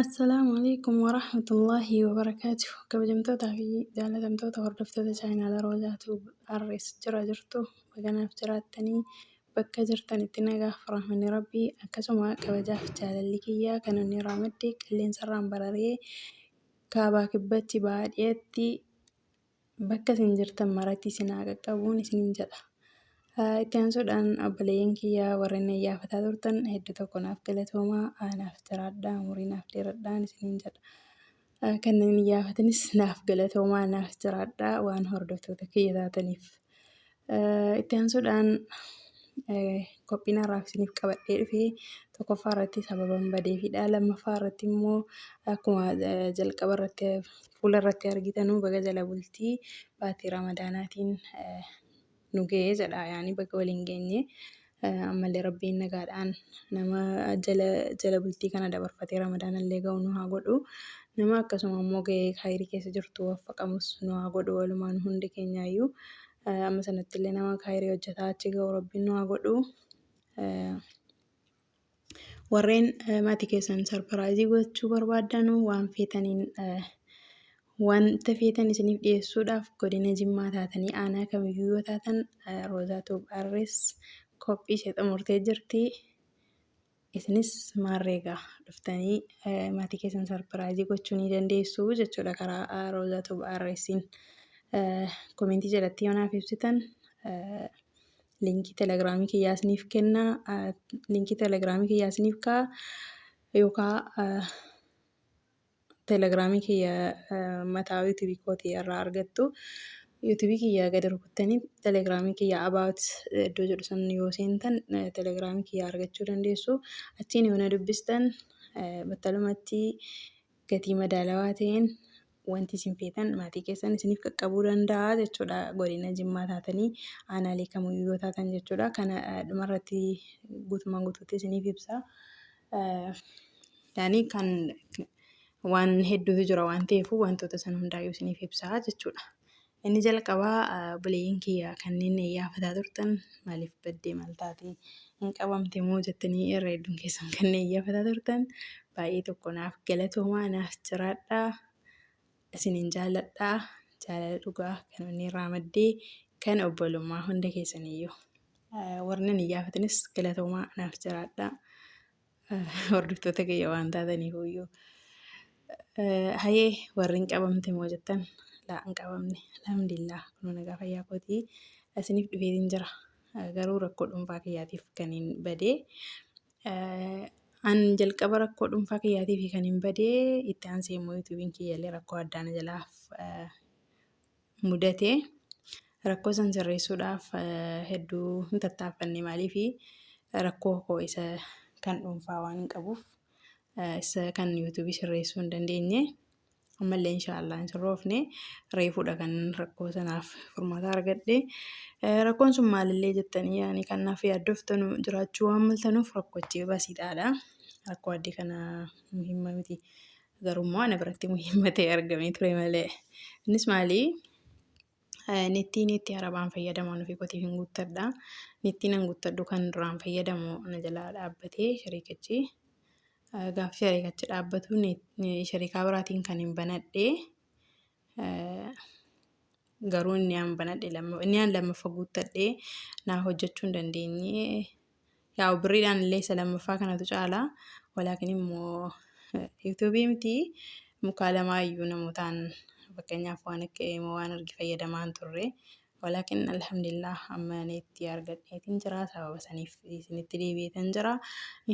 Assalaamu alaikum warahmatullaahi wabarakaatuh. Kabajamtootaa fi jaalatamtoota hordoftoota chaayinaala Roozaa Tuub RS jira jirtu baganaaf jiraattanii bakka jirtanitti nagaaf rahmanni Rabbii akkasuma kabajaaf jaalalli kiyyaa kan inni irraa madde qilleensarraan bararee kaabaa kibbatti baadiyyaatti bakka isin jirtan maratti isin haa qaqqabuun isiniin jedha. Itti aansuudhaan obboleeyyan kiyya warreen na iyyaafataa turtan hedduu tokko naaf galatoomaa, naaf jiraadhaa, umurii naaf dheeradhaan isiniin jedha. Kanneen hin iyyaafatanis naaf galatoomaa, naaf jiraadhaa waan hordoftoota kiyya taataniif. Itti aansuudhaan qophiin har'aaf isiniif qabadhee dhufe tokkoffaa irratti sababan badeefidha. Lammaffaa irratti immoo akkuma jalqaba irratti fuula irratti argitanu baga jala bultii baatii Ramadaanaatiin nu ga'e jedha. Yaani baga waliin geenye. Ammallee Rabbiin nagaadhaan nama jala jala bultii kana dabarfatee Ramadaanallee ga'u nu haa godhu. Nama akkasuma immoo ga'ee khayrii keessa jirtu waffaqamus nu haa godhu walumaan hundi keenyaayyuu. Amma sanattillee nama khayrii hojjetaa achi ga'u Rabbiin nu haa godhu. Warreen maatii keessan sarpiraayizii gochuu barbaaddanu waan feetaniin wanta feetan isiniif dhiyeessuudhaaf godina Jimmaa taatanii aanaa kamiyyuu yoo taatan Roozaa Tuub RS qophii ishee xumurtee jirti. Isinis maarreegaa dhuftanii maatii keessan sarpiraayizii gochuu ni dandeessu jechuudha karaa Roozaa Tuub RS'n. Komentii jalatti yoo naaf ibsitan linkii telegiraamii kiyyaa isiniif kenna. Linkii telegiraamii kiyyaa isiniif kaa'a yookaan telegiraamii kiyya mataa yuutuubii kootii irraa argattu. Yuutuubii kiyya gadi rukuttanii telegiraamii kiyya about iddoo jedhu san yoo seentan telegiraamii kiyya argachuu dandeessu. Achiin yoo na dubbistan battalumatti gatii madaalawaa ta'een wanti isin feetan maatii keessan isiniif qaqqabuu danda'a jechuudha. Godina Jimmaa taatanii aanaalee kamiyyuu yoo taatan jechuudha. Kana dhumarratti guutumaan guutuutti isiniif ibsa. Yaani kan waan hedduutu jira waan ta'eef wantoota san hundaayyuu isiniif ibsa jechuudha. Inni jalqabaa obboleeyyan kiyya kanneen na iyyaafataa turtan maaliif baddee maal taate hin qabamte moo jettanii irra hedduun keessan kan na iyyaafataa turtan baay'ee tokko naaf galatoomaa, naaf jiraadhaa, isinin jaalladhaa, jaalala dhugaa kan onnee irraa maddee kan obbolummaa hunda keessaniyyuu. Warri nan iyyaafatanis galatoomaa, naaf jiraadhaa, hordoftoota kiyya waan taataniif iyyuu. Hayee warri hin qabamte moo jettan, laa hin qabamne, alhamdulillah, kunoo nagaa fayyaa kootii isiniif dhufeetiin jira. Garuu rakkoo dhuunfaa kiyyaatiif kan hin badee. An jalqaba rakkoo dhuunfaa kiyyaatiif kan hin badee, itti aansee immoo yuutuubiin kiyyallee rakkoo addaa na jalaaf mudate. Rakkoo san sirreessuudhaaf hedduu hin tattaaffanne, maaliif rakkoo koo isa kan dhuunfaa waan hin qabuuf isa kan yuutuubii sirreessuu hin dandeenye. Ammallee inshaallah hin sirroofne, reefuudha kan rakkoo sanaaf furmaata argadhe. Rakkoon sun maalillee jettanii yaani kan naaf yaaddoftanu jiraachuu waan maltanuuf rakkochi basiidhaadha. Rakkoo addii kana muhimma miti. Garuu immoo ana biratti muhimma ta'e argamee ture malee. Innis maali? Nettii nettii arabaan fayyadamu an ofii kootiif hin guuttadha. Nettiin an guuttadhu kan duraan fayyadamu na jalaa dhaabbatee shariikachi. Gaafa shariikachi dhaabbatu shariikaa biraatiin kan hin banadhe. Garuu inni an banadhe inni an lammaffa guuttadhe naa hojjechuu hin dandeenye. Yaa'u birriidhaan illee isa lammaffaa kanatu caala. Walaakin immoo yuutuubii miti mukaa lamaa iyyuu namootaan fakkeenyaaf waan akka imo waan argi fayyadamaa hin turre. Walaakin alhamdulillah amma neetti argadheetiin jira. Sababa saniif isinitti deebi'eetan jira.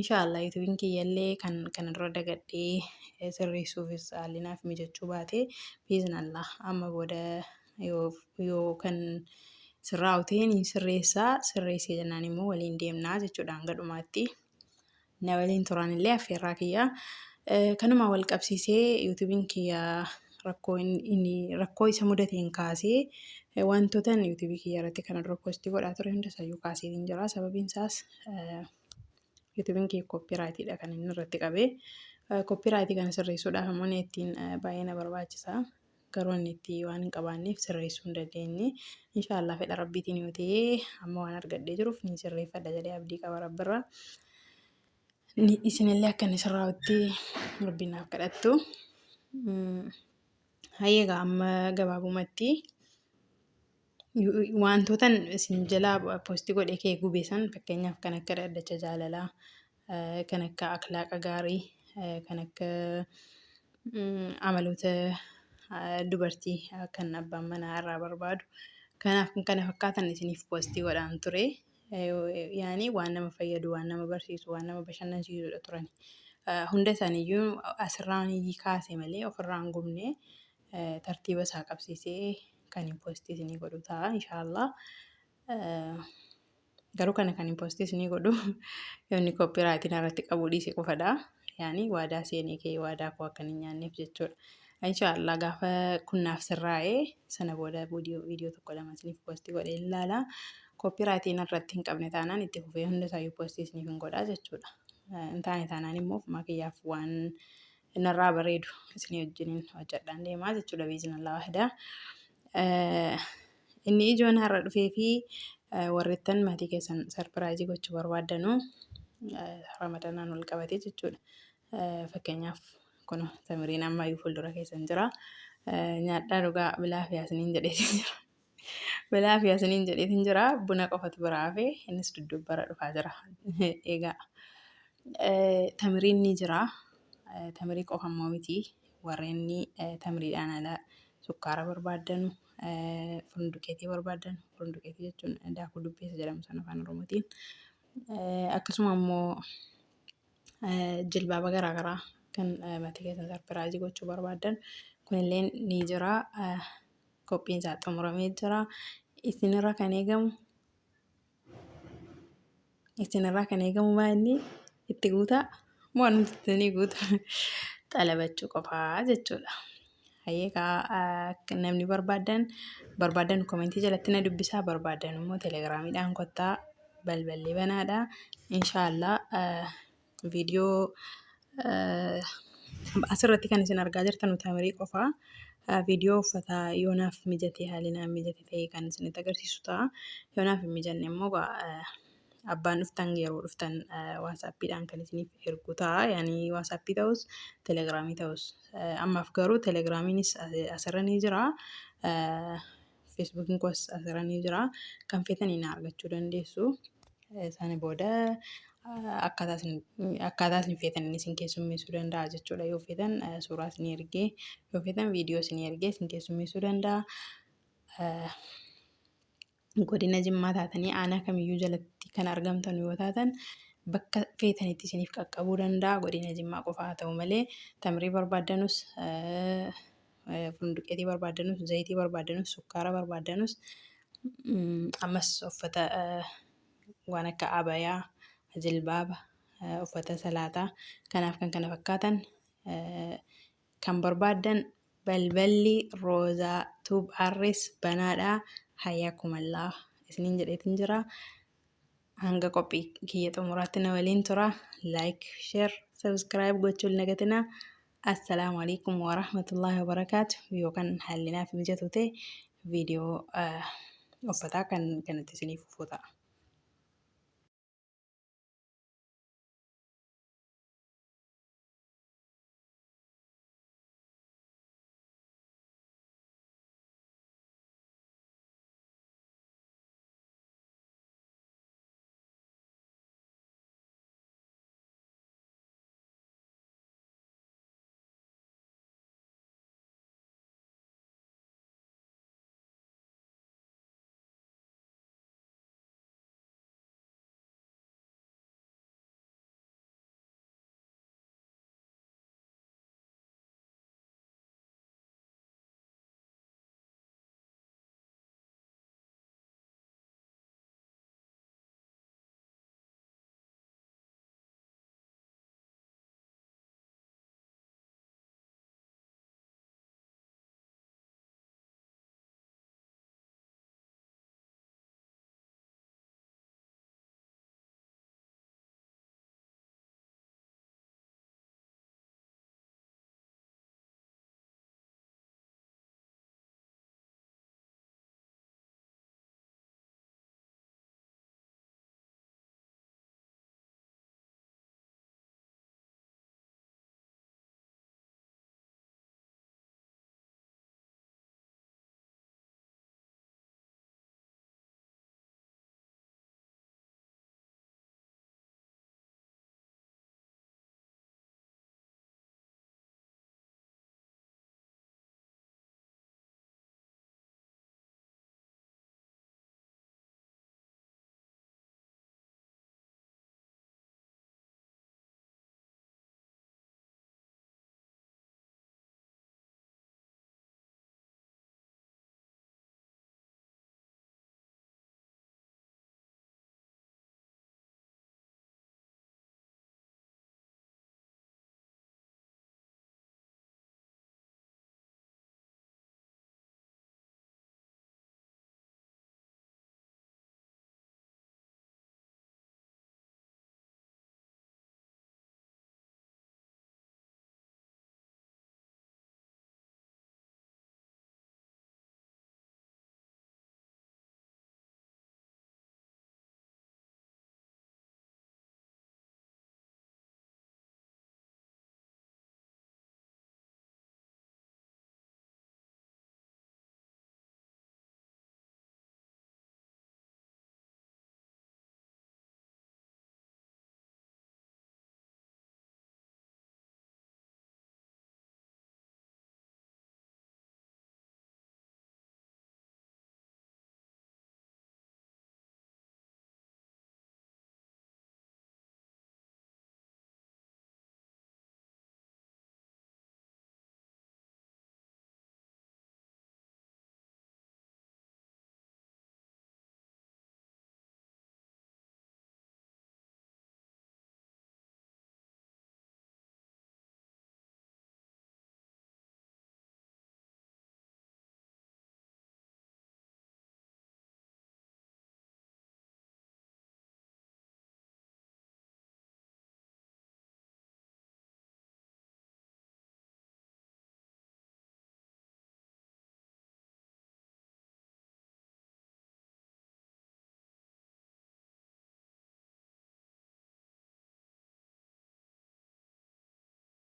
Inshaallah yuutuubiin kiyyallee kan kana dura dagadhee sirreessuufis haalli naaf mijachuu baate biiznallah amma booda yoo kan sirraa'u ta'e ni sirreessaa, sirreessee jennaan immoo waliin deemnaa jechuudha hanga dhumaatti. Na waliin turaan illee affeerraa kiyya. Kanuma wal qabsiisee yuutuubiin kiyya rakkoo inni rakkoo isa mudateen kaasee wantootan yuutuubii kiyya irratti kana dura poostii godhaa ture hunda isayyuu kaaseetiin jira. Sababiin isaas yuutuubiin kiyya koppiraayitiidha kan inni irratti qabee. Koppiraayitii kana sirreessuudhaaf immoo neettiin baay'ee na barbaachisa. Garuu ani itti waan hin qabaanneef sirreessuu hin dandeenye. Inshaallah fedha Rabbiitiin yoo ta'e amma waan argadhee jiruuf ni sirreeffadha jedhee abdii qaba Rabbirraa. Isinillee akka inni sirraa'utti Rabbiin naaf kadhattu. Hayyee egaa amma gabaabumatti wantoota isin jalaa poostii godhee kee gube san, fakkeenyaaf kan akka dhaddacha jaalalaa, kan akka akhlaaqa gaarii, kan akka amaloota dubartii kan abbaan manaa irraa barbaadu, kanaaf kan kana fakkaatan isiniif poostii godhaan ture. Yaani waan nama fayyadu, waan nama barsiisu, waan nama bashannansiisudha turan. Hunda isaaniiyyuu asirraan kaase malee ofirraan gubne, tartiiba isaa qabsiisee kan hin poostii isinii godhu ta'a inshaallah. Garuu kana kan hin poostii isinii godhu yoo inni copyrightiin irratti qabuu dhiise qofadha. Yaani waadaa seenee kee waadaa koo akka hin nyaanneef jechuudha. Inshaallah gaafa kunnaaf sirraa'ee sana booda viidiyoo tokko lama isiniif poostii godhee ilaala. Copyrightiin irratti hin qabne taanaan itti fufee hunda isaayyuu poostii isiniif hin godhaa jechuudha. Hin taane taanaan immoo ofumaa kiyyaaf waan narraa bareedu isinii wajjiniin hojjedhaan deemaa jechuudha biizinallaa wahidaa. Inni ijoon har'a dhufee fi warreettan maatii keessan surprise gochuu barbaaddanu Ramadanaan wal qabatee jechuudha. Fakkeenyaaf kun tamiriin ammayyuu fuuldura keessan jira. Nyaadhaa dhugaa, bilaa fi asiniin jedheetiin jira. Bilaa fi asiniin jedheetiin jira. Buna qofatu biraa hafe, innis duddubbara dhufaa jira. Egaa tamiriin ni jira. Tamirii qofa immoo miti. Warreen tamiriidhaan ala sukkaara barbaaddanu, funduqeetii barbaaddanu, funduqeetii jechuun daakuu dubbeessa jedhamu sana afaan Oromootiin. Akkasuma immoo jilbaaba garaagaraa kan maatii keessan surprise gochuu barbaaddan kunillee ni jira. Qophiin isaa xumuramee jira. Isinirraa kan eegamu maa inni itti guutaa moo wanti ni guuta xalabachuu qofaa jechuudha. Hayyee, namni barbaadan barbaadan commentii jalatti na dubbisaa, barbaadan immoo Telegramiidhaan kottaa, balballi banaadha. Inshaallah viidiyoo asirratti kan isin argaa jirtan tamirii qofaa. Viidiyoo uffataa yoo naaf mijate, haalli naaf mijate ta'e kan isinitti agarsiisu ta'a. Yoo naaf hin mijanne immoo abbaan dhuftan yeroo dhuftan WhatsAppiidhaan kan isiniif ergu ta'a. Yaani WhatsAppii ta'us Telegramii ta'us, ammaaf garuu Telegramiinis asirra ni jira. Facebookiin koos asirra ni jira. Kan feetanii na argachuu dandeessu. Sana booda akkaataa isin feetaniin isin keessummeessuu danda'a jechuudha. Yoo feetan suuraa isin ergee, yoo feetan viidiyoo isin ergee isin keessummeessuu danda'a. Godina Jimmaa taatanii aanaa kamiyyuu jalatti kan argamtan yoo taatan bakka feetanitti isiniif qaqqabuu danda'a. Godina Jimmaa qofa haa ta'u malee tamirii barbaaddanus, funduqeetii barbaaddanus, zayitii barbaaddanus, sukkaara barbaaddanus, ammas uffata waan akka abayaa, jilbaaba, uffata salaataa kanaaf kan kana fakkaatan kan barbaaddan balballi Roozaa Tube Arrees banaadha. Hayyakumallaa isiniin jedheetiin jira. Hanga qophii kiyya xumuraatti na waliin tura. Like, share, subscribe gochuun hin dagatinaa. Assalaamu alaikum warahmatullaahi wabarakaatu. Yookaan haalli naaf mijatu ta'e viidiyoo uffataa kan kanatti isiniif fufu ta'a.